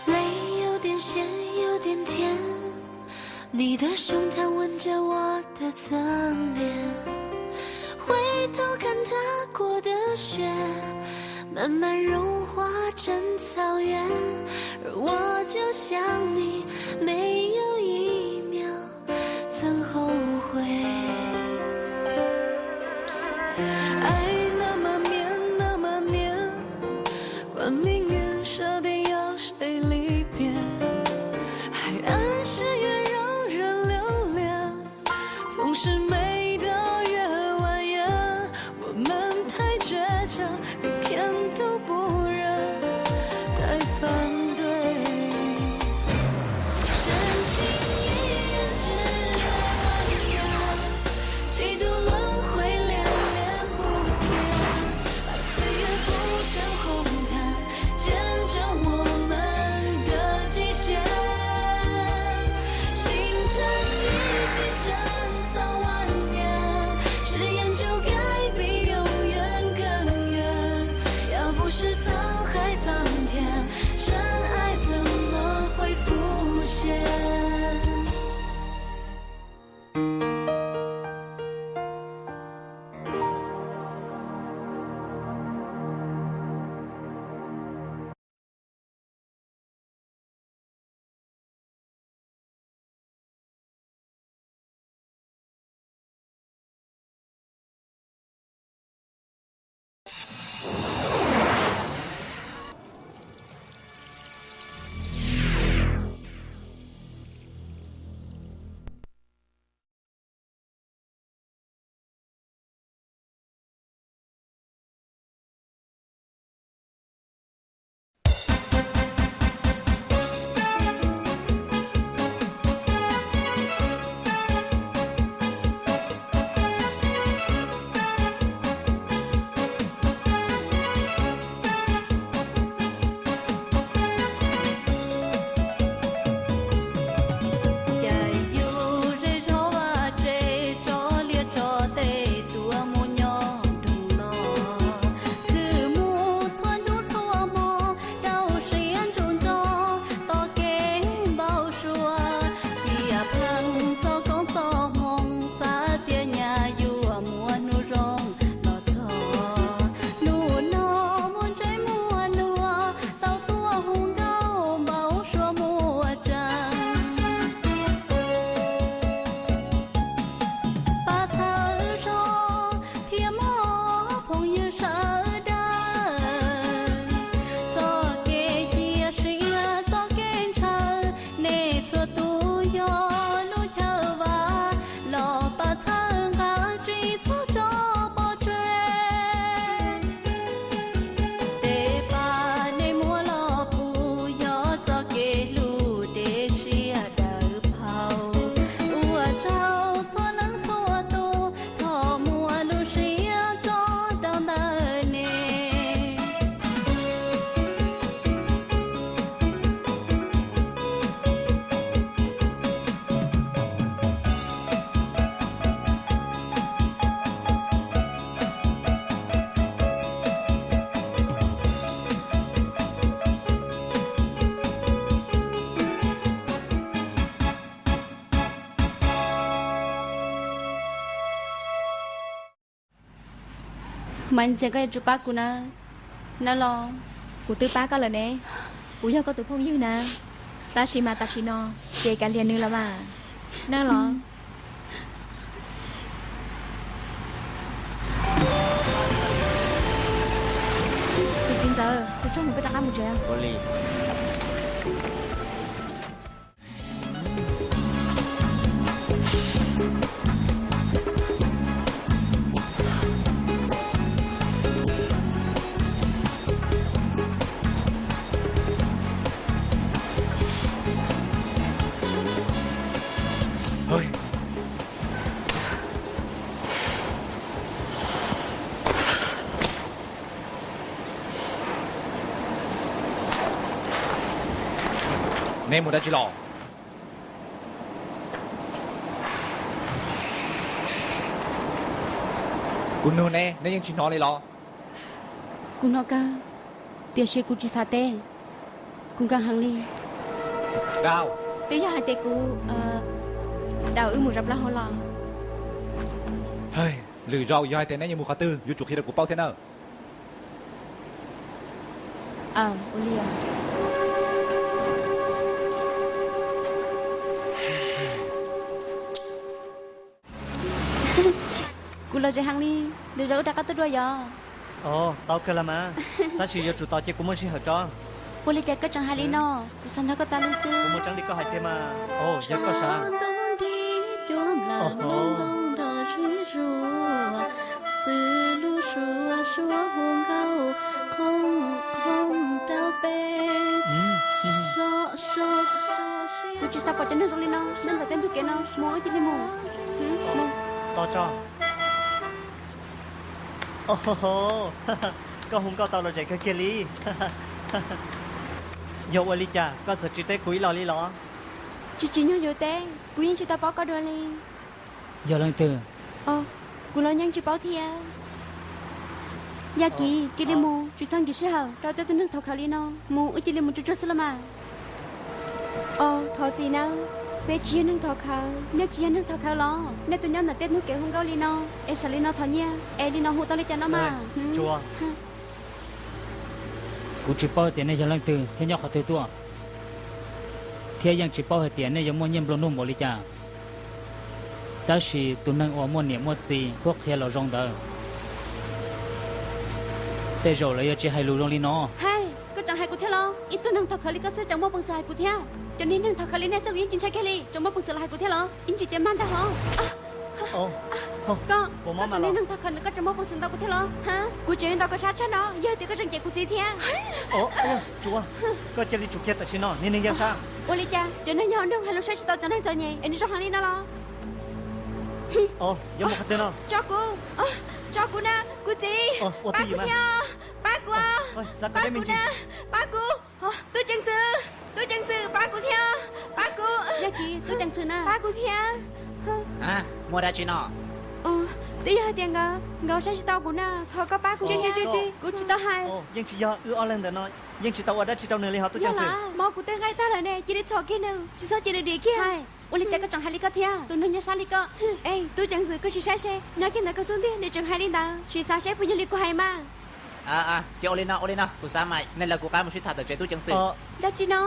泪有点咸，有点甜，你的胸膛吻着我的侧脸，回头看踏过的雪，慢慢融化成草原。而我就像你，没有一秒 曾后悔。爱那么绵，那么黏，管命运设定要谁离别，海岸线越绕人留恋，总是美得越蜿蜒。 我们太倔强，一天都不忍再反对。深情一眼值得万年，几度轮回恋恋不变，把岁月铺成红毯，见证我们的极限。心疼一句珍藏万年，誓言就该比永远更远。要不是沧海桑田，真爱怎么会浮现？ Cas yus zej zog vaj tse, tso liaj tso teb tuaj mus nyob nroog no. Khwv mus txhua hnub txhua hmo, rau siab ntsug ntso, tom kev npau suav, cia pheej txoj koob txoj hmoov, xav tias nyaj yuav muaj hnub zoo los txog. Hnub no muaj ntse muaj nua, tau tuaj hu nkauj npau suav muaj tseeb. Pab txhawb zog thiab muaj phooj ywg sawv daws, txoj kev cia siab txoj kev ntshaw, nej txhua tus yog lub chaw vam, los pab txhawb nqa tsis txhob tso pov tseg. Tej pab nej muab los pub yog txoj kev hlub dej siab daws phau. Ua tsaug txhua leej txhua tus, thov muaj lub siab tso rau ntawm nej. Mas ntxias koj yuav tsum pab kuv na. Nawb los, kuv twb pab koj lawm ne. Kuv yog koj tus phooj ywg na. Tab sis mas tam sim no ces kav liam nws los mas. Nawb los. Tus txiv ntxawm, kuv tsuag mus peb rov qab mus tsev. Neb mus dab tsi los? Kuv nug neb, neb yeej tsis hnov li los? Kuv hnov kawg, tiam sis kuv tsis xav teb. Kuv nkag heev li. Dau, twb yog hais tias kuv, Dau, wb mus zov plaub hau los. Lwm zaus yog hais tias neb yuav mus qhov twg yuav tsum qhia rau kuv paub thiab nawb. Kuv los ze heev li, lwm zaus wb rov qab tuaj dua yog? Tau kawg los mas, tab sis yuav tsum tos cia kuv muaj sij hawm tso. Ua li cas koj tseem hais li no? Kuv xav nrog koj tas li xwb. Kuv mus tseeb li koj hais tiag mas. Yog koj sav. Kuv tsis xav pom cov neeg zoo li no nyob ntawm tej ntug kev no, mus wb cia li mus. Tos tso. Koj hu nkauj tau lom zem kawg kiag li. Yog ua li cas koj txawm tsis teb kuv ib los li los? Tsis tsim nyog yuav teb, kuv yeej tsis tau paub koj dua li. Yog leej twg? Kuv los yeej tsis paub thiab. Yaj Kiv, cia li mus, tsis txhob nkim sij hawm rau tej tug neeg thaum khaws li no, mus wb cia li mus tsuag tsuag xwb los mas. Os, thov txim nawb, peb tsis yog neeg thaum khaws. Nej tsis yog neeg thaum khaws los? Nej tuaj nyob ntawm tej ntug kev hu nkauj li no, es sawv li no thov nyiaj, es li no hu tau li cas no mas? Kuv tsis paub hais tias nej yog leej twg thiab nyob qhov twg tuaj, thiab yeej tsis paub hais tias nej yuav muaj nyiaj nplua nuj npaum li cas. Tab sis tus neeg uas muaj niam muaj txiv puab qhia los zoo ntawd, tej zaum lawv yuav tsis hais lus zoo li no. Hais, koj tseem hais kuv thiab los? Ib tug neeg thaum khaws li koj xwb tseem muaj peev xwm hais kuv thiab? Cov niag neeg thaum khaws li nej xwb kuv yeej tsis ntshai kiag li, tseem muaj peev xwm los hais kuv thiab los? Ib ntsis ces mag ntag hov. Koj, koj tus niag neeg thaum khaws ntawd koj tseem muaj peev xwm ntaus kuv thiab los? Hab, kuv tseem yuav ntaus koj sab tshaj no yog tias koj tseem cem kuv txiv thiab. Tsuas, koj cia li tsum kiag tam sim no, niag neeg yaj sab. Ua li cas cov neeg nyob hauv nroog hais lus saib tsis taus cov neeg txom nyem es nws zoo heev li no los? Tso kuv, tso kuv na, kuv txiv, pab kuv thiab, pab kuv, pab kuv na, pab kuv. Tub ceev xwm, tub ceev xwm, pab kuv thiab, pab kuv. Yog kiv tub ceev xwm na, pab kuv thiab. Muaj dab tsi no? Twb yog hais tias nkawd, nkawd saib tsis taus kuv na, thov koj pab kuv. Tsis, tsis, tsis, kuv tsis tau hais. Yeej tsis yog, wb ob leeg ntawm no yeej tsis tau ua dab tsi rau nws li hos tub ceev xwm. Mob kuv tej nqaij tag lawm ne, cia li txhom kiag nws, tsis txhob cia nws dim kiag. Ua li cas koj tseem hais li koj thiab? Tus neeg nyob sab li koj. Es tub ceev xwm, koj sim saib seb, nyob kiag ntawd koj xub ntiag nws tseem hais li ntawd, sim xav seb puas yog li kuv hais mas. Ces ua li no, ua li no, kuv xav mas nej lawv kuv qab mus sib tham tom tsev tub ceev xwm. Dab tsi no?